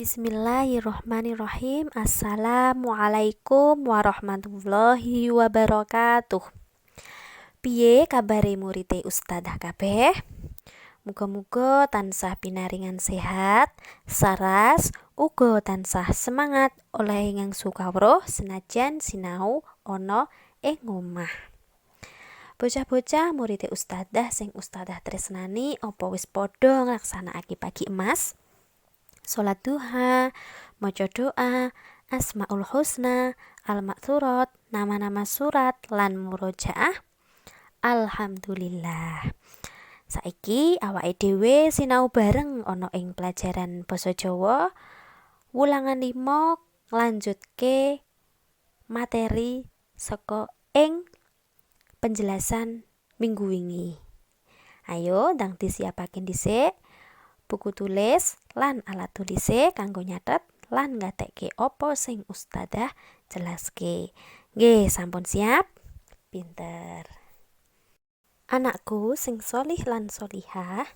Bismillahirrahmanirrahim. Assalamualaikum warahmatullahi wabarakatuh. Piye kabare murite ustadzah kabeh? Muga-muga tansah pinaringan sehat, saras, uga tansah semangat oleh ngangsu kawruh senajan sinau ana ing omah. Bocah-bocah murite ustadzah sing ustadzah tresnani, apa wis padha nglaksanakake pagi emas? Salat duha, maca doa, asmaul husna, al-ma'tsurat, nama-nama surat lan murojaah. Alhamdulillah. Saiki awake dhewe sinau bareng ana ing pelajaran basa Jawa wulangan 5, nglanjutke materi saka ing penjelasan minggu wingi. Ayo ndang disiapake dhisik buku tulis lan alat tulise kanggo nyatet lan nggatekke apa sing ustadzah jelaske. Nggih, sampun siap? Pinter. Anakku sing solih lan solihah,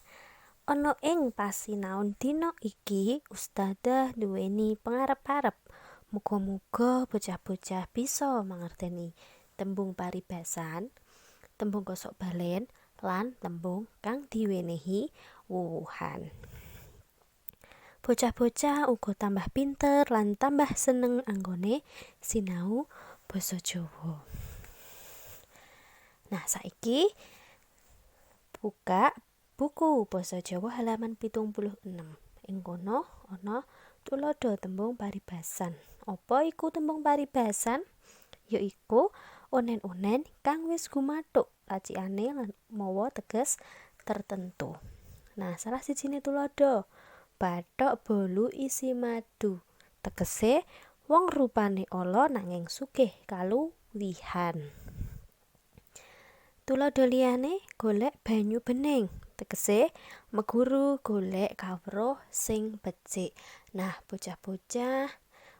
ana ing pasinaon dina iki ustadzah duweni pengarep-arep. Muga-muga bocah-bocah bisa mangerteni tembung paribasan, tembung kosok balen, lan tembung kang diwenehi wuwuhan. Bocah-bocah uga tambah pinter lan tambah seneng anggone sinau basa Jawa. Nah, saiki buka buku basa Jawa halaman 76. Ing kono ana tuladha tembung paribasan. Apa iku tembung paribasan? Yaiku onen-onen kang wis gumathuk racikane lan mawa teges tertentu. Nah, salah sijine tuladha, bathok bolu isi madu. Tegese wong rupane ala nanging sugih kaluwihan. Tuladha liyane, golek banyu bening. Tegese meguru golek kawruh sing becik. Nah, bocah-bocah,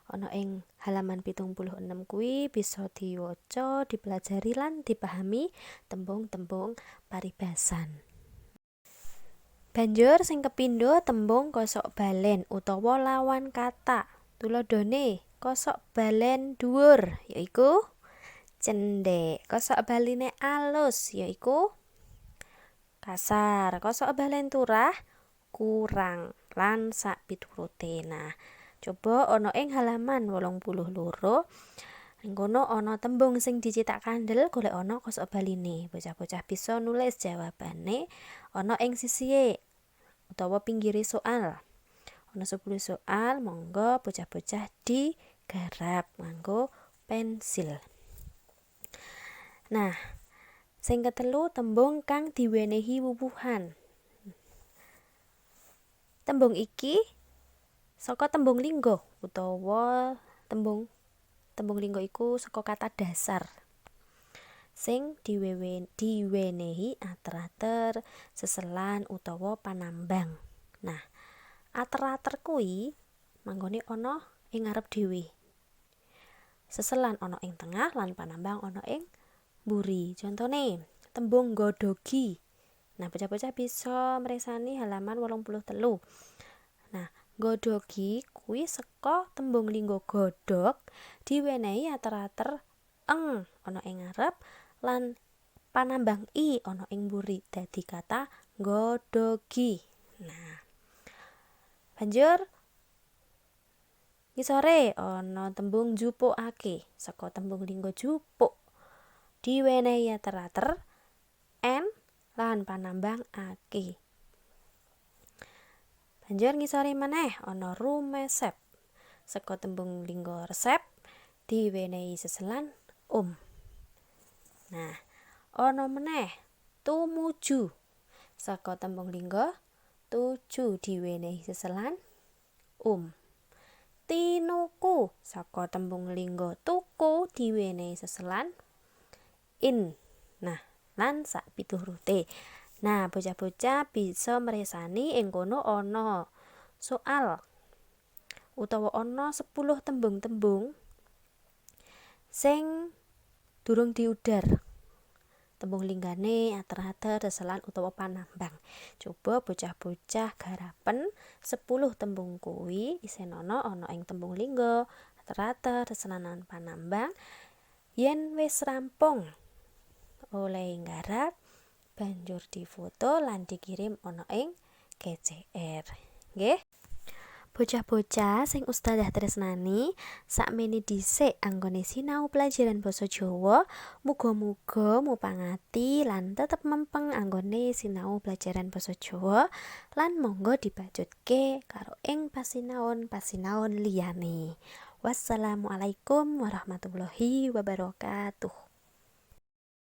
ana ing halaman 76 kuwi bisa diwaca, dipelajari lan dipahami tembung-tembung paribasan. Banjur sing kepindho, tembung kosok balen utawa lawan kata. Tuladhane, kosok balen dhuwur yaiku cendhek. Kosok baline alus yaiku kasar. Kosok balen turah kurang lan sak piturute. Nah, coba ana ing halaman 82. Ing kono ana tembung sing dicetak kandel, golek ana kosok baline. Bocah-bocah bisa nulis jawabane ana ing sisihe utawa pinggire soal. Ana 10 soal, monggo bocah-bocah digarap nganggo pensil. Nah, sing ketelu, tembung kang diwenehi wuwuhan. Tembung iki saka tembung lingga utawa tembung tembung lingga iku saka kata dasar sing diwenehi ater-ater, seselan utawa panambang. Nah, ater-ater kuwi manggone ana ing ngarep dhewe. Seselan ana ing tengah lan panambang ana ing mburi. Contone, tembung godhogi. Nah, bocah-bocah bisa mresani halaman 83. Nah, godhogi kuwi saka tembung lingga godhog diwenehi ater-ater eng ana ing ngarep lan panambang i ana ing mburi, dadi kata godhogi. Nah, banjur ngisore ana tembung jupukake, saka tembung lingga jupuk diwenehi ater-ater n lan panambang ake. Banjur ngisore maneh ana rumesep, saka tembung lingga resep diwenehi seselan um. Nah, ana meneh tumuju, saka tembung lingga tuju diwenehi seselan um. Tinuku, saka tembung lingga tuku diwenehi seselan in. Nah, lan sak piturute. Nah, bocah-bocah bisa mresani ing kono ana soal utawa ana 10 tembung-tembung sing durung diudar. Tembung linggane ater-ater, seselan utawa panambang. Coba bocah-bocah garapen 10 tembung kuwi isenono ana ing tembung lingga, ater-ater, seselan lan panambang. Yen wis rampung oleh nggarap, banjur difoto lan dikirim ana ing GCR. Nggih. Bocah-bocah sing ustadzah tresnani, sakmene dhisik anggone sinau pelajaran basa Jawa. Muga-muga mupangati lan tetep mempeng anggone sinau pelajaran basa Jawa lan monggo dibacutke karo ing pasinaon-pasinaon liyane. Wassalamualaikum warahmatullahi wabarakatuh.